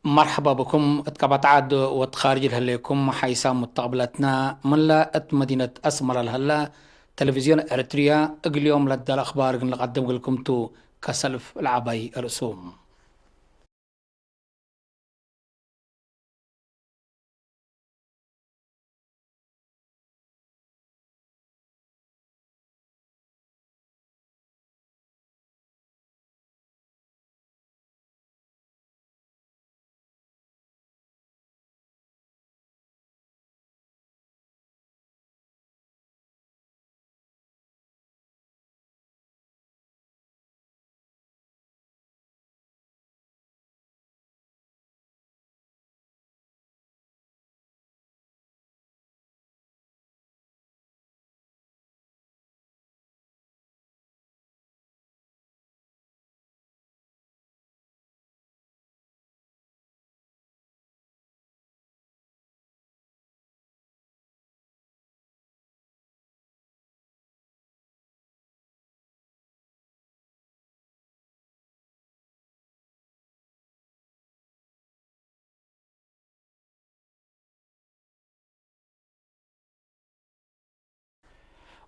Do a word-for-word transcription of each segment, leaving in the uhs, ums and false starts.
መርሐባ ብኩም እት ቀበት ዐድ ወእት ካርጅ ለህሌኩም ሓይሳም ሙተቅብለትና። ምንለ እት መዲነት አስመረ ለሀለ ተለቪዝዮን ኤረትርያ እግል ዮም ለዳለ አኽባር እግል ንቀድም እግልኩም ቱ። ከሰልፍ ለዐባይ ርእሱ።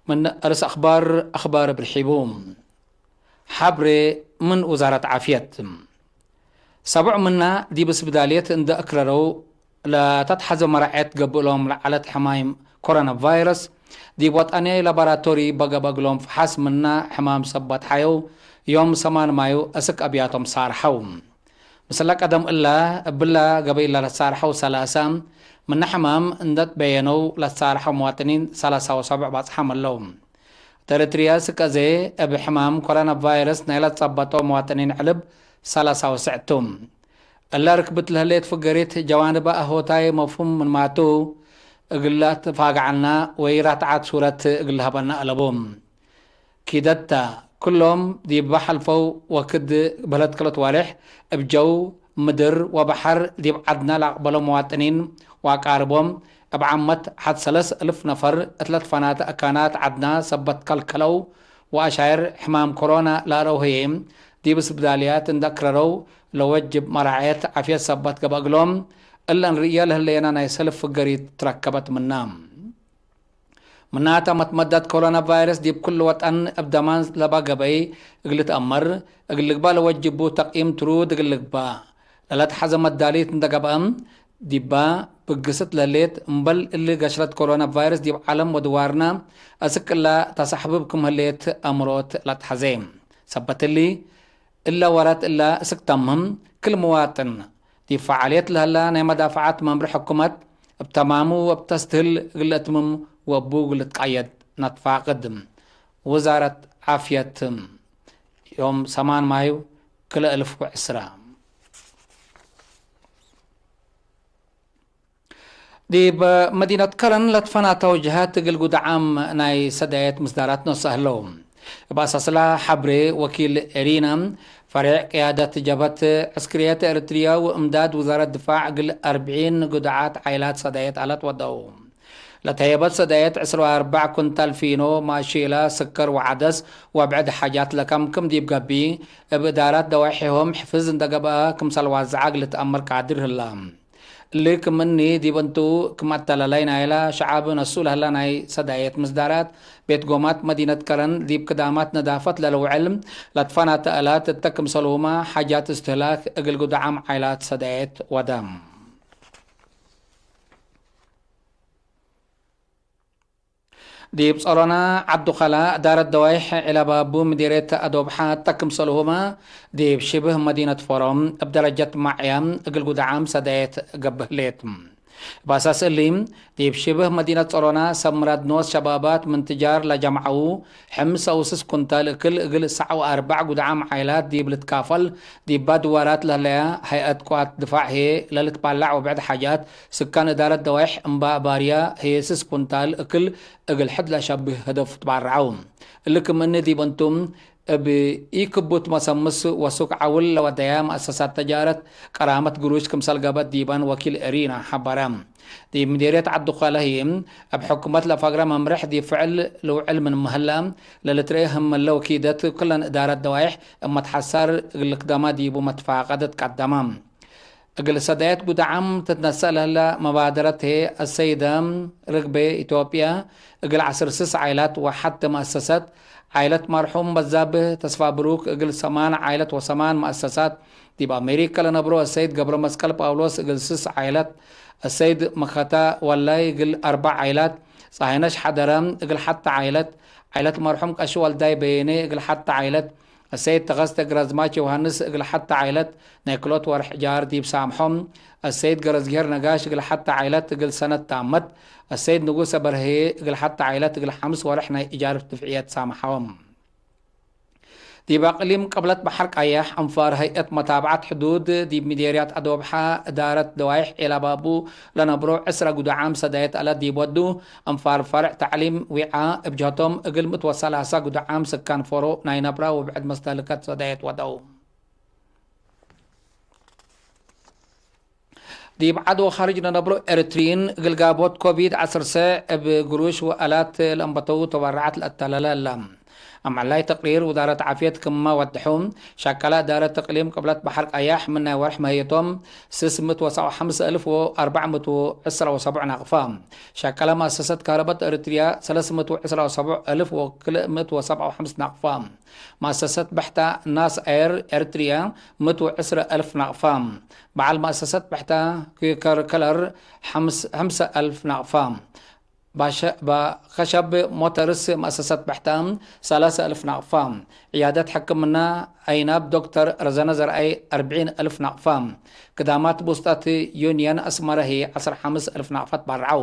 ምን አርእስ አኽባር፣ አኽባር እብ ርሒቡ። ሐብሬ ምን ውዛረት ዓፍየት። ሰቡዕ ምና ዲብ ስብዳልየት እንደ እክረረው ለተትሐዘ መራዔት ገብእ ሎም ለዐለት ሕማም ኮሮና ቫይረስ፣ ዲብ ወጠንያይ ላቦራቶሪ በገበ እግሎም ፈሐስ ምና ሕማም ሰበት ሐየው፣ ዮም ሰማን ማዩ እስክ አብያቶም ሳርሐው። ምስለ ቀደም እለ፣ እብለ ገበይ ለትሳርሐው ሰላሳ ምነ ሕማም እንደ ትበየነው ለትሳርሐው መዋጥኒን ሰላሳ ወሰብዕ ባጽሓም ዐለው። እት ኤረትርያ እስክ አዜ እብ ሕማም ኮሮና ቫይረስ ናይ ለትጸበጦ መዋጥኒን ዕልብ ሰላሳ ወስዕ ቱ። እለ ርክብት ለህሌት ፍገሪት ጀዋንበ አሆታይ መፍሁም ምንማቱ እግል ለአትፋግዐልና ወይ ራትዓት ሱረት እግል ለሀበና አለቡ። ኪደት ተ። ክሎም ዲብ ሐልፈው ወክድ በህለት ክለት ዋሬሕ እብ ጀው፣ ምድር ወበሐር ዲብ ዐድነ ለአቅበሎ መዋጥኒን ወአቃርቦም እብ ዓመት ሐድ ሰለስ እልፍ ነፈር እት ለትፈናተ አካናት ዐድነ ሰበት ከልከለው ወአሻይር ሕማም ኮሮና ለአረው ህዬ ዲብ ስብዳልያት እንደ አክረረው ለወጅብ መራዐየት ዓፍየት ሰበት ገብአ እግሎም እለን ርእየ ለህለየና ናይ ሰልፍ ፍገሪት ትረከበት ምና። ምናተ መትመደት ኮሮና ቫይረስ ዲብ ኩሉ ወጠን እብ ደማን ለበ ገበይ እግል ልትአመር እግል ልግበእ ለወጅቡ ተቅይም ትሩድ እግል ልግበእ ለለትሐዘ መዳሊት እንደ ገብአ ዲባ ብግስት ለህሌት፣ እምበል እሊ ገሽረት ኮሮና ቫይረስ ዲብ ዐለም ወድዋርና አስክ እላ ተሳሕብብ ክም ህሌት አምሮት ለትሐዜ። ሰበት እሊ፣ እለ ወራት እለ እስክ ተምህም፣ ክል ምዋጥን ዲብ ፈዓልየት ለህላ ናይ መዳፈዓት መምሪ ሕኩመት እብ ተማሙ ወእብ ተስትህል እግል ለእትምም ወእቡ እግል ልትቀየድ ነትፋቅድ። ውዛረት ዓፍየት፣ ዮም ሰማን ማዩ ክልኤ እልፍ ወዕስራ። ዲብ መዲነት ከረን ለትፈናተው ጀሃት እግል ጉድዓም ናይ ሰዳየት ምስዳራት ኖሰ ህለው። እብ አሳስላ ሐብሬ ወኪል ኤሪና፣ ፈሬዕ ቅያደት ጀብሀት ዕስክርየት ኤረትርያ ወእምዳድ ውዛረት ድፋዕ እግል አርብዒን ጉድዓት ዓይላት ሰዳየት አለት ወደው። ለተህየበት ሰዳየት ዕስራ ወአርበዕ ኩንታል ፊኖ፣ ማሺላ፣ ስከር ወዐደስ ወብዕድ ሓጃት ለከምክም ዲብ ገብእ፣ እብ እዳራት ደዋይሕሆም ሕፍዝ እንደ ገብአ ክምሰል ዋዝዐ እግል ልትአመር ቃድር ህላ። እሊ ክም እኒ ዲብ እንቱ ክም አተላላይ ናይላ ሸዐብ ነሱ ለህላ ናይ ሰዳየት ምስዳራት ቤት ጎማት መዲነት ከረን ዲብ ክዳማት ነዳፈት ለልውዕል ለትፈናተ አላት እተ ክምሰልሁመ ሓጃት እስትህላክ እግል ጉድዓም ዓይላት ሰዳየት ወደ። ዲብ ጸሮና ዐዱ ከላ እዳረት ደዋይሕ ዒላባቡ ምዲርየት አዶብሓ እተ ክምሰልሁመ ዲብ ሽብህ መዲነት ፎሮም እብ ደረጀት ማዕያ እግል ጉድዓም ሰዳየት ገብእ ህሌት። እብ አሳስ እሊ፣ ዲብ ሽብህ መዲነት ጸሮና ሰብ ምራድ ኖስ ሸባባት ምን ትጃር ለጀምዐዉ ሕምስ አው ስስ ኩንታል እክል እግል ሰዕ ወአርበዕ ጉድዓም ዓይላት ዲብ ልትካፈል ዲባ ድዋራት ለህለያ ሀይአት ቅዋት ድፋዕ ህዬ ለልትባላዕ ወብዕድ ሓጃት ስካን እዳረት ደዋይሕ እምባእ ባርያ ህዬ ስስ ኩንታል እክል እግል ሕድ ለሸብህ ህደፍ ትባረዐው። እሊ ክም እኒ ዲብ እንቱም እብ ኢክቡት መሰምስ ወሱክ ዐውል ለወደያ መአሰሳት ተጃረት ቀራመት ግሩሽ ክምሰል ገብአት ዲበን ወኪል ኤሪና ሐበረ። ዲብ ምዴርየት ዐዱ ከለ ህይ እብ ሕኩመት ለፈግረ መምርሕ ዲብ ፍዕል ልውዕል ምን ምህላ ለልትርኤ ህምለ ወኪደት ክለን እዳረት ደዋይሕ እብ መትሐሳር እግል ልክደማ ዲቡ መትፋቀደት ቀደመ። እግል ሰዳየት ጉዳዓም ትትነሰእ ለህለ መባደረት ህዬ፣ አሰይደ ርግቤ ኢትዮጵየ እግል ዐስር ስስ ዓይላት ወሐት መአሰሰት፣ ዓይለት መርሑም በዛብህ ተስፋብሩክ እግል ሰማን ዓይለት ወሰማን መአሰሳት፣ ዲብ አሜሪከ ለነብሮ አሰይድ ገብረመስቀል ጳውሎስ እግል ስስ ዓይለት፣ አሰይድ መከተ ወላይ እግል አርበዕ ዓይላት፣ ጸሃይነሽ ሐደረ እግል ሐተ ዓይለት፣ ዓይለት መርሑም ቀሺ ወልዳይ በየኔ እግል ሐተ ዓይለት፣ አሰይድ ተኸስተ ግራዝማች ዮሐንስ እግል ሐተ ዓይለት ናይ ክልኦት ወርሕ እጃር ዲብ ሳምሖም፣ አሰይድ ገረዝግሄር ነጋሽ እግል ሐተ ዓይለት እግል ሰነት ታመት፣ አሰይድ ንጉሰ በርሄ እግል ሐተ ዓይለት እግል ሐምስ ወርሕ ናይ እጃር ድፍዕየት ሳምሐዎም። ዲብ አቅሊም ቅብለት በሐር ቀያሕ አንፋር ሀይአት መታብዐት ሕዱድ ዲብ ምዴርያት አዶብሐ እዳረት ደዋይሕ ዔላባቡ ለነብሮ ዕስረ ጉዳዓም ሰዳየት አለ ዲብ ወዱ፣ አንፋር ፈርዕ ተዕሊም ዊዓ እብ ጀህቶም እግል ምእት ወሰላሳ ጉዳዓም ስካን ፎሮ ናይ ነብራ ወብዕድ መስተህልከት ሰዳየት ወደው። ዲብ ዐድ ወኻርጅ ለነብሮ ኤሪትሪን እግል ጋቦት ኮቪድ ዐሰርተ እብ ግሩሽ ወአላት ለአንበተው ተበረዓት ለአተለለ እለ። አምዕላይ ተቅሪር ውዛረት ዓፍየት ክመ ወደሑ፣ ሸቀለ እዳረት እቅሊም ቅብለት በሐር ቀያሕ ምን ናይ ወርሕ መህየቶም ስስ ምእት ወሰብዓ ወሐምስ እልፍ ወአርበዕ ምእት ወዕስራ ወሰቡዕ ናቅፋ፣ ሸቀለ መአሰሰት ካህረበት ኤሪትርያ ሰለስ ምእት ወዕስራ ወሰቡዕ እልፍ ወክልእ ምእት ወሰብዓ ወሐምስ ናቅፋ፣ መአሰሰት በሕታ ናስ ኤር ኤሪትርያ ምእት ወዕስራ እልፍ ናቅፋ፣ በዓል መአሰሰት በሕታ ኩከር ከለር ሐምስ-፣ ሐምሳ እልፍ ናቅፋ፣ ባሸ-፣ ባከሸብ ሞተርስ መአሰሰት በሕታ ሰላሳ እልፍ ናቅፋ፣ ዕያደት ሕክምና አይናብ ዶክተር ረዘነ ዘርአይ አርብዒን እልፍ ናቅፋ፣ ክዳማት ቡስጣት ዩንየን አስመረ ህይ ዐስር ሐምስ እልፍ ናቅፋ ትባርዐው።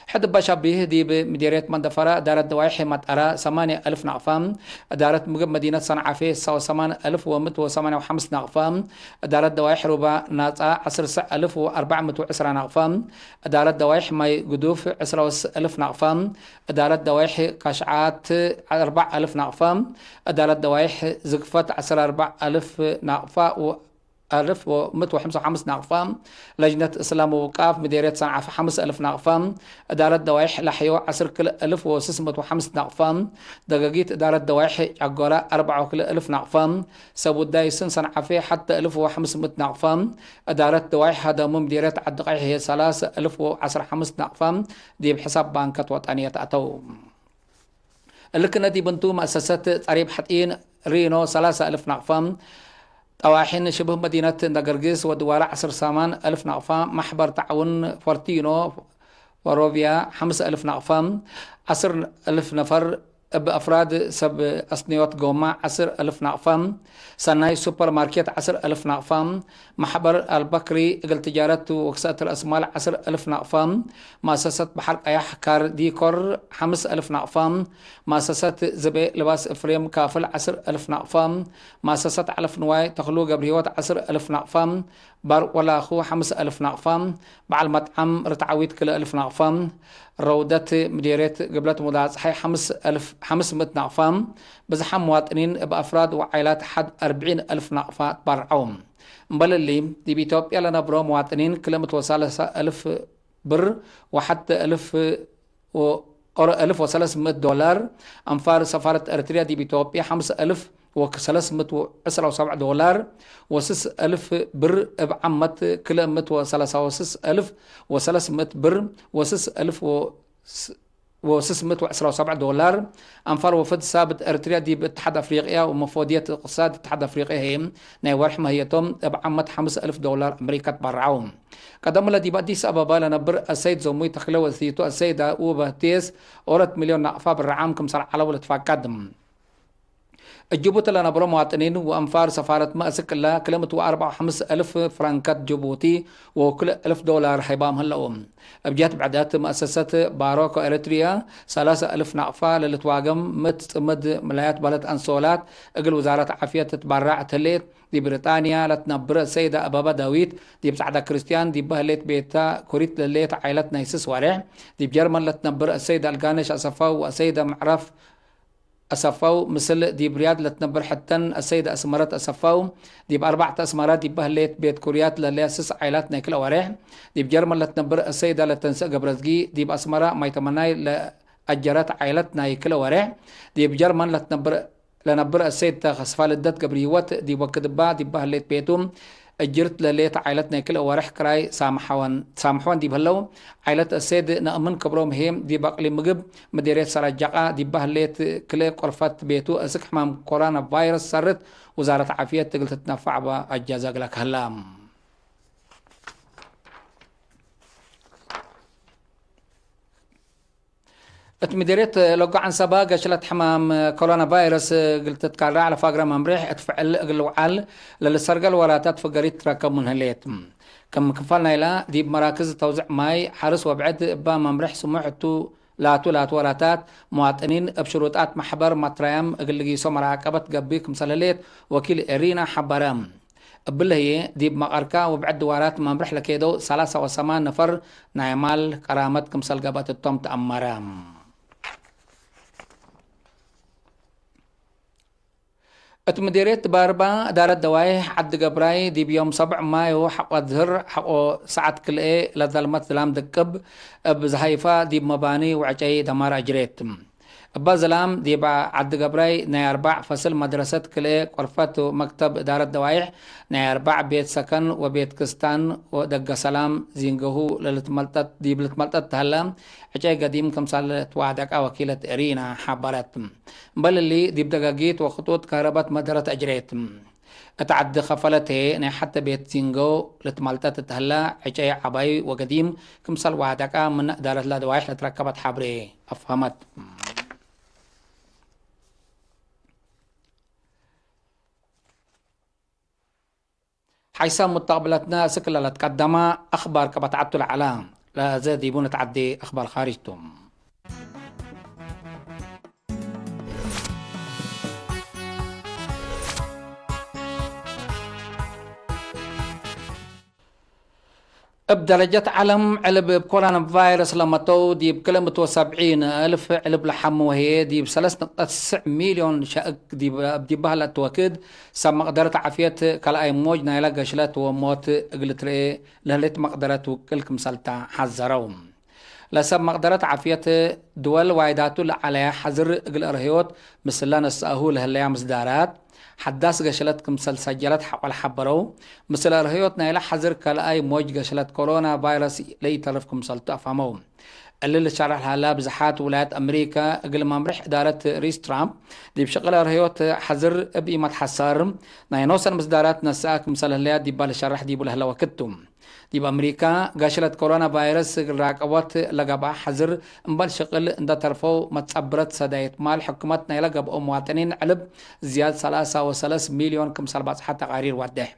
ሕድ እበ ሸቢህ ዲብ ምዴርየት መንደፈራ እዳረት ደዋይሕ መጠራ ሰማንያ እልፍ ናቅፋ፣ እዳረት ምግብ መዲነት ሰንዓፌ ሰው ሰማን እልፍ ወምእት ወሰማንያ ወሐምስ ናቅፋ፣ እዳረት ደዋይሕ ሩባ ናጻ ዐስር እልፍ ወአርበዕ ምእት ወዕስራ ናቅፋ፣ እዳረት ደዋይሕ ማይ ግዱፍ ዕስራ እልፍ ናቅፋ፣ እዳረት ደዋይሕ ካሽዓት አርበዕ እልፍ ናቅፋ፣ እዳረት ደዋይሕ ዝግፈት ዐስር አርበዕ እልፍ ናቅፋ፣ አልፍ ወምእት ወሐምሳ ወሐምስ ናቅፋ፣ ለጅነት እስላም ወውቃፍ ምዴርየት ሰንዓፈ ሐምስ እልፍ ናቅፋ፣ እዳረት ደዋይሕ ለሕዮ ዐስር ክልእ እልፍ ወስስ ምእት ወሐምስ ናቅፋ፣ ደገጊት እዳረት ደዋይሕ ጨጎራ አርበዕ ወክልእ እልፍ ናቅፋ፣ ሰብ ውዳይ ስን ሰንዓፌ ሐተ እልፍ ወሐምስ ምእት ናቅፋ፣ እዳረት ደዋይሕ ሀደሙ ምዴርየት ዐዲ ቀይሕ ህዬ ሰላሰ እልፍ ወዐስር ሐምስ ናቅፋ ዲብ ሕሳብ ባንከት ወጠንየት አተው። እሊ ክነ ዲብ እንቱ፣ መአሰሰት ጸሪብ ሐጢን ሪኖ ሰላሰ እልፍ ናቅፋ፣ ጠዋሒን ሽብህ መዲነት እንዳ ገርጊስ ወድዋላ ዐስር ሰማን እልፍ ናቅፋ፣ መሕበር ተዓውን ፎርቲኖ ወሮቪያ ሐምስ እልፍ ናቅፋ፣ ዐስር እልፍ ነፈር እብ አፍራድ ሰብ አስንዮት ጎማ ዐስር እልፍ ናቅፋ፣ ሰናይ ሱፐር ማርኬት ዐስር እልፍ ናቅፋ፣ መሕበር አልበክሪ እግል ትጃረት ወክሰእት ረአስ ማል ዐስር እልፍ ናቅፋ፣ መአሰሰት በሐር ቀያሕ ካር ዲኮር ሐምስ እልፍ ናቅፋ፣ መአሰሰት ዝቤ ልባስ እፍሬም ካፍል ዐስር እልፍ ናቅፋ፣ መአሰሰት ዐለፍ ንዋይ ተክሉ ገብረሂወት ዐስር እልፍ ናቅፋ፣ ባር ወላኹ ሐምስ እልፍ ናቅፋ፣ በዐል መጥዓም ርትዓዊት ክልኤ እልፍ ናቅፋ፣ ረውደት ምዴርየት ግብለት ሙዳጸሓይ ሐምስ እልፍ፣ ሐምስ ምእት ናቅፋ፣ ብዝሓም መዋጥኒን እብ አፍራድ ወዓይላት ሐድ አርብዒን እልፍ ናቅፋ ትባርዐው። እምበል እሊ፣ ዲብ ኢትዮጵያ ለነብሮ መዋጥኒን ክልኤ ምእት ወሰላሳ እልፍ ብር ወሐተ እልፍ ወ-፣ ኦሮ እልፍ ወሰለስ ምእት ዶላር፣ አንፋር ሰፋረት ኤሪትርያ ዲብ ኢትዮጵያ ሐምስ እልፍ ወሰለስ ምእት ወዕስራ ወሰብዕ ዶላር፣ ወስስ እልፍ ብር እብ ዓመት ክልኤ ምእት ወሰላሳ ወስስ እልፍ ወሰለስ ምእት ብር፣ ወስስ እልፍ ወ-፣ ወስስ ምእት ወዕስራ ወሰብዕ ዶላር፣ አንፋር ወፍድ ሳብት ኤሪትርያ ዲብ እትሓድ አፍሪቅያ ወመፎድየት እቅትሳድ እትሓድ አፍሪቅያ ህዬ ናይ ወርሕ መህየቶም እብ ዓመት ሐምስ እልፍ ዶላር አምሪካ ትባርዐው። ቀደም ለዲብ አዲስ አበባ ለነብር አሰይድ ዘሙይ ተክለ ወእሲቱ አሰይድ አኡበ ቴስ ኦረት ሚልዮን ናቅፋ ብርዓም ክምሰል ዐለው ልትፋቀድ። እጅቡቲ ለነብሮ መዋጥኒን ወአንፋር ሰፋረትመ አስክ እለ ክልኤ ምእት ወአርበዕ ወሐምስ እልፍ ፍራንከት ጅቡቲ ወክልኤ እልፍ ዶላር ሀይባም ህለው። እብ ጀህት ብዕደት መአሰሰት ባሮኮ ኤሪትርያ ሰላሰ እልፍ ናቅፋ ለልትዋገም ምእት ጽምድ ምላያት በለት አንሶላት እግል ውዛረት ዓፍየት ትትባራዕ እት ህሌት፣ ዲብ ብሪጣንያ ለትነብር አሰይደ አበበ ዳዊት፣ ዲብ ጸዕዳ ክርስትያን ዲበ ህሌት ቤታ ኩሪት ለህሌት ዓይለት ናይ ስስ ወሬሕ፣ ዲብ ጀርመን ለትነብር አሰይደ አልጋነሽ አሰፋው ወአሰይደ መዕረፍ አሰፋው፣ ምስል ዲብ ርያድ ለትነብር ሕተን አሰይደ አስመረት አሰፋው፣ ዲብ አርባዕተ አስመራ ዲበ ህሌት ቤት ኩሪያት ለህሌት ስስ ዓይላት ናይ ክልኤ ወሬሕ፣ ዲብ ጀርመን ለትነብር አሰይደ ለተንስእ ገብረዝጊ፣ ዲብ አስመራ ማይ ተመናይ ለአጀረት ዓይለት ናይ ክልኤ ወሬሕ፣ ዲብ ጀርመን ለትነብር ለነብር አሰይድ ተስፋልደት ገብረሂወት ዲብ ወክድባ ዲበ ህሌት ቤቱ እጅርት ለህሌት ዓይለት ናይ ክልኤ ወርሕ ክራይ ሳምሐወን፣ ሳምሐወን ዲብ ህለው፣ ዓይለት እሴድ ነእምን ክብሮም ህዬ ዲብ አቅሊም ምግብ ምዴርየት ሰራጃቃ ዲባ ህሌት ክልኤ ቆርፈት ቤቱ እስክ ሕማም ኮሮና ቫይረስ ሰርት ውዛረት ዓፍየት እግል ትትነፋዕ በ አጃዘ እግለ ከህላ። እት ምዴርየት ሎጎ ዐንሰባ ገሽለት ሕማም ኮሮና ቫይረስ እግል ትትካራዕ ለፋግረ መምሬሕ እት ፍዕል እግል ልውዓል ለልሰርገል ወራታት ፍገሪት ትረከብ ምን ህሌት። ክም ክፋል ናይላ፣ ዲብ መራክዝ ተውዝዕ ማይ፣ ሐርስ ወብዕድ እባ መምሬሕ ስሙሕ እቱ ላቱ ላቱ ወራታት፣ መዋጥኒን እብ ሽሩጣት መሕበር መትረያም እግል ልጊሶ መራቀበት ገብእ ክምሰል ህሌት ወኪል ኤሪና ሐበረ። እብለ ህዬ፣ ዲብ መቀርካ ወብዕድ ድዋራት መምርሕ ለኬደው ሰላሳ ወሰማን ነፈር ናይ ማል ቀራመት ክምሰል ገብአት እቶም ተአመረ። እት ምዴርየት ባርባ እዳረት ደዋይሕ ዐዲ ገብራይ ዲብ ዮም ሰብዕ ማዮ ሐቆ አዝህር ሐቆ ሰዓት ክልኤ ለዘልመት ዝላም ድቅብ እብ ዝሃይፋ ዲብ መባኒ ወዕጨይ ደማር አጅሬት። እባ ዝላም ዲብ ዐዲ ገብራይ ናይ አርባዕ ፈስል መድረሰት ክልኤ ቆርፈት ወመክተብ እዳረት ደዋይሕ ናይ አርባዕ ቤት ሰከን ወቤት ክስታን ወደገ ሰላም ዚንገሁ ለልትመልጠት፣ ዲብ ልትመልጠት ተህለ ዕጨይ ገዲም ክምሰል ትዋደቀ ወኪለት ኤሪና ሐበረት። እምበል እሊ፣ ዲብ ደጋጊት ወክጡጥ ከህረበት መደረት አጅሬት። እት ዐዲ ከፈለት ህዬ፣ ናይ ሐተ ቤት ዚንጎ ልትመልጠት እት ህለ፣ ዕጨይ ዐባይ ወገዲም ክምሰል ዋደቀ፣ ምነ እዳረት ለደዋይሕ ለትረከበት ሐብሬ አፍሀመት። ሐይሰ ሙተቅብለትነ እስክ ለለትቀደመ አክባር ከበትዐቱ ለዐለ፣ ለአዜ ዲቡ ንትዐዴ አክባር ካርጅ ቱ። እብ ደረጀት ዐለም፣ ዕልብ እብ ኮሮና ቫይረስ ለመተው ዲብ ክልኤ ምእት ወሰብዒን እልፍ ዕልብ ለሐመው ህዬ፣ ዲብ ሰለስ ነቅጠት ትስዕ ሚልዮን ሸእክ ዲብ፣ ዲብ በህለት ወክድ፣ ሰብ መቅደረት ዓፍየት ካልኣይ ሞጅ ናይለ ገሽለት ወሞት እግል ትርኤ ለህሌት መቅደረት ውቅል ክምሰልታ ሐዘረው። ለሰብ መቅደረት ዓፍየት ድወል ዋይዳቱ ለዐለያ ሐዝር እግል አርህዮት ምስለ ነስአሁ ለህለያ ምስዳራት፣ ሐዳስ ገሸለት ክምሰል ሰጀለት ሐቆል ሐበረው። ምስለ አርህዮት ናይለ ሐዝር ካልኣይ ሞጅ ገሸለት ኮሮና ቫይረስ ለኢተርፍ ክምሰልቱ አፍሀመው። እሊ ልሸረሕ ለሀላ ብዝሓት ውላያት አምሪከ እግል መምርሕ እዳረት ሪስ ትራምፕ ዲብ ሸቅል አርህዮት ሐዝር እብ ኢመትሐሰር ናይ ኖሰን ምስዳራት ነስአ ክምሰል ህለያ ዲባ ልሸረሕ ዲቡ ለህለ ወክድ ቱ። ዲብ አምሪካ፣ ገሽለት ኮሮና ቫይረስ እግል ራቀቦት ለገብአ ሐዝር እምበል ሽቅል እንደ ተርፈው መትጸብረት ሰዳይት ማል ሕኩመት ናይለ ገብአው መዋጥኒን ዕልብ ዝያድ ሰላሳ ወሰለስ ሚልዮን ክምሰል ባጽሐት ተቃሪር ወዴሕ።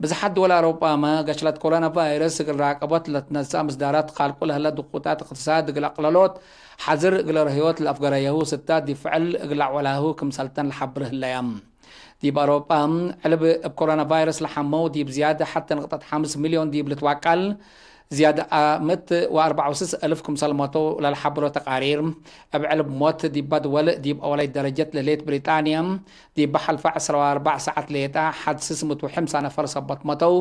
ብዝሓት ድወል አውሮጳመ፣ ገሽለት ኮሮና ቫይረስ እግል ራቀቦት ለትነስአ ምስዳራት ካልቁ ለህለ ድቁጣት እቅትሳድ እግል አቅለሎት፣ ሐዝር እግል ርህዮት ለአፍገረየሁ ስታት ዲብ ፍዕል እግል ለአወላሁ ክምሰልተን ለሐብር ህለያም። ዲብ አውሮጳ፣ ዕልብ እብ ኮሮና ቫይረስ ለሐመው ዲብ ዝያድ ሐተ ንቅጠት ሐምስ ሚልዮን ዲብ ልትዋቃል፣ ዝያድ አ-፣ ምእት ወአርበዕ ወስስ እልፍ ክምሰል ሞተው ለልሐብሮ ተቃሪር፣ እብ ዕልብ ሞት ዲባ ድወል ዲብ አወላይ ደረጀት ለህሌት ብሪጣንያ፣ ዲብ ሐልፈ ዐስር ወአርበዕ ሰዓት ሌጣ ሐድ ስስ ምእት ወሐምሳ ነፈር ሰበት መተው፣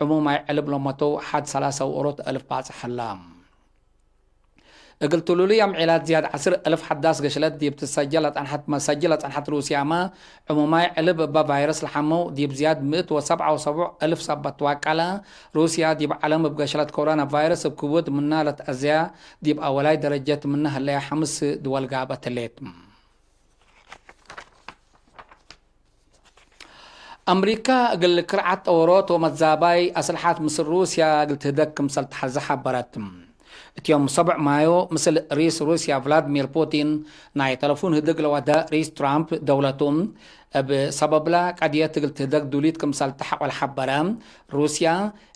ዕሙማይ ዕልብ ለሞተው ሐድ ሰላሳ ወኦሮት እልፍ ባጽሕ ህላ። እግል ትሉሉይ አምዒላት ዝያድ ዐስር እልፍ ሐዳስ ገሽለት ዲብ ትሰጀል ለጸንሐት፣ መሰጅል ለጸንሐት ሩስያመ፣ ዕሙማይ ዕልብ እበ ቫይረስ ለሐመው ዲብ ዝያድ ምእት ወሰብዓ ወሰቡዕ እልፍ ሰበት ትዋቀለ። ሩስያ ዲብ ዐለም እብ ገሽለት ኮሮና ቫይረስ እብ ክቡድ ምና ለትአዝያ ዲብ አወላይ ደረጀት ምነ ህለያ ሐምስ ድወል ጋብአት ህሌት። አምሪካ እግል ክርዓት ጠወሮት ወመትዛባይ አስልሓት ምስል ሩስያ እግል ትህደግ ክምሰል ተሐዜ ሐበረት። እት ዮም ሰብዕ ማዮ ምስል ሪስ ሩስያ ቭላድሚር ፑቲን ናይ ተለፉን ህድግ ለወደ ሪስ ትራምፕ፣ ደውለቱ እብ ሰበብላ ቀድየት እግል ትህደግ ዱሊት ክምሰል ተሐቆል ሐበረ። ሩስያ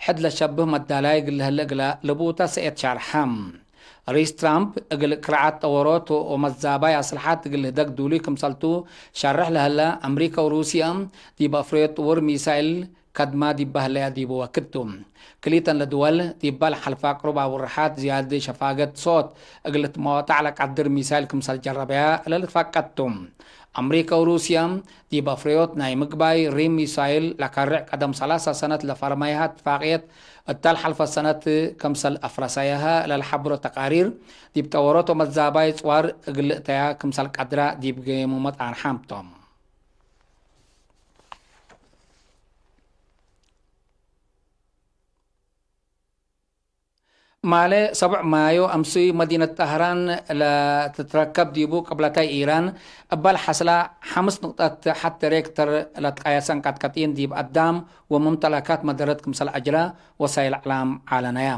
ሕድ ለሸብህ መዳላይ እግል ለህለ እግለ ልቡተ ሰኤት ሻርሐ። ሪስ ትራምፕ እግል ክርዓት ጠወሮት ወመትዛባይ አስልሓት እግል ህደግ ዱሉይ ክምሰልቱ ሸርሕ ለህለ፣ አምሪከ ወሩስየ ዲብ አፍሮየት ጥውር ሚሳይል ከድማ ዲብ በህለያ ዲቡ ወክድ ቱ። ክሊተን ለድወል ዲባ ለሐልፋ ቅሩብ አውርሓት ዝያድ ሸፋገት ሶት እግል ልትመወጣዕ ለቀድር ሚሳይል ክምሰል ጀረበያ ለልትፋቀድ ቱ። አምሪከ ወሩስየ ዲብ አፍረዮት ናይ ምግባይ ሪም ሚሳይል ለከርዕ ቀደም ሰላሳ ሰነት ለፈርመያሀ እትፋቅየት እተ ለሐልፈት ሰነት ክምሰል አፍረሰያሀ ለልሐብሮ ተቃሪር፣ ዲብ ጠወሮት ወመትዛባይ ጽዋር እግል ልእተያ ክምሰል ቀድራ ዲብ ገየሙ መጣርሓም ቶም። ማሌ ሰብዕ ማዮ አምሱይ መዲነት ጠህራን ለትትረከብ ዲቡ ቅብለታይ ኢራን እበ ለሐስላ ሐምስ ንቅጠት ሐት ሬክተር ለትቀየሰ እንቀጥቀጢን ዲብ አዳም ወመምተለካት መደረት ክምሰል አጅረ ወሳይል እዕላም ዓለነያ።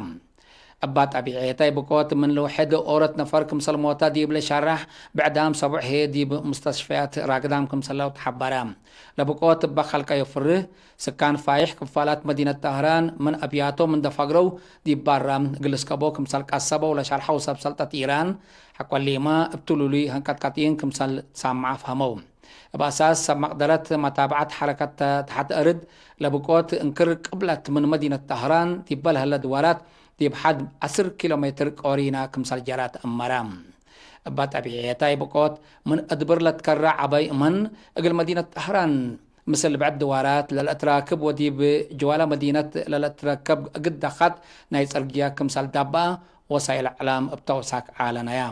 እባ ጠቢዐታይ ብቆት ምን ለውሕድ ኦረት ነፈር ክምሰል ሞተ ዲብ ለሸራሕ ብዕዳም ሰቡዕ ህዬ ዲብ ሙስተሽፈያት ራግዳም ክምሰለው ተሐበረ። ለብቆት እበ ከልቀዮ ፍርህ ስካን ፋይሕ ክፋላት መዲነት ጠህራን ምን አብያቶም እንደ ፈግረው ዲብ ባራ እግል እስከቦ ክምሰል ቀሰበው ለሸርሐው ሰብ ሰልጠት ኢራን ሐቆሊመ እብ ትሉሉይ ሀንቀጥቀጢን ክምሰል ሳምዐ ፈሀመው። እብ አሳስ ሰብ መቅደረት መታብዐት ሐረከት ተሐት አርድ ለብቆት እንክር ቅብለት ምን መዲነት ጠህራን ዲበ ለሀለ ድዋራት ዲብ ሐድ ዐስር ኪሎ ሜትር ቆሪነ ክምሰል ጀራት አመረ። እበ ጠቢዐታይ ብቆት ምን እድብር ለትከረ ዐበይ እመን እግል መዲነት ጠህራን ምስል ብዕድ ድዋራት ለልአትራክብ ወዲብ ጅዋለ መዲነት ለልአትረከብ እግል ደካት ናይ ጽርግየ ክምሰል ዳብአ ወሳይል እዕላም እብ ተውሳክ ዓለነያ።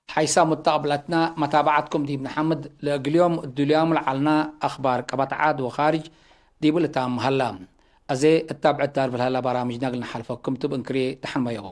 ሐይሳም ወተቅብለትነ መታብዐትኩም ዲብ ነሐምድ፣ ለእግል ዮም እዱልያሙ ለዐልነ አክባር ቀበት ዐድ ወካርጅ ዲቡ ልታም ሀላ። አዜ እት ታብዕት ዳርብ ለሀላ በራምጅነ እግል ነሓልፈኩም ቱ እብ እንክርዬ ደሐን መየው።